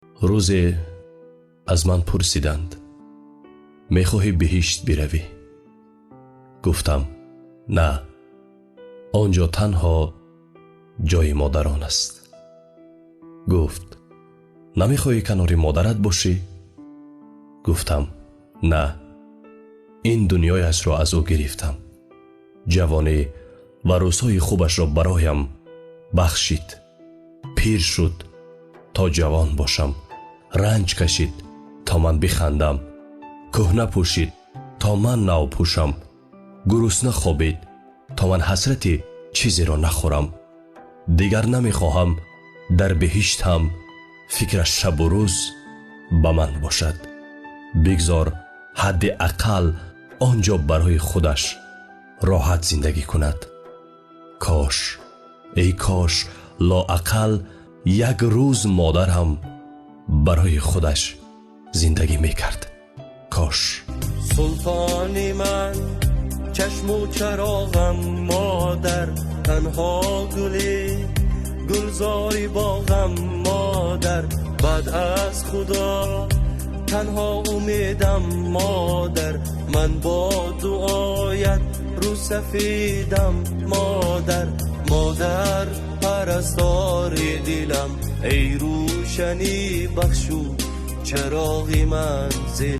Рӯзе аз ман пурсиданд: «Мехоҳӣ биҳишт биравӣ?» Гуфтам: «На, он ҷо танҳо ҷои модарон аст». Гуфт: «Намехоҳӣ канори модарат бошӣ?» Гуфтам: «На, ин дунёяшро аз ӯ гирифтам, ҷавонӣ ва рӯзҳои хубашро бароям бахшид, пир шуд то ҷавон бошам, ранҷ кашид то ман бихандам, кӯҳна пӯшид то ман нав пӯшам, гурусна хобид то ман ҳасрати чизеро нахӯрам. Дигар намехоҳам дар биҳишт ҳам фикраш шабу рӯз ба ман бошад. Бигзор ҳадди ақал он ҷо барои худаш роҳат зиндагӣ кунад. Кош, эй кош, лоақал як рӯз модарам барои худаш зиндагӣ мекард. Кош». Султони ман, чашму чароғам, модар, танҳо гули гулзори боғам, модар, баъд аз Худо танҳо умедам, модар, ман бо дуоят рӯсафедам, модар, модар, парастори дилам, эй рӯшанӣ бахшу чароғи манзил.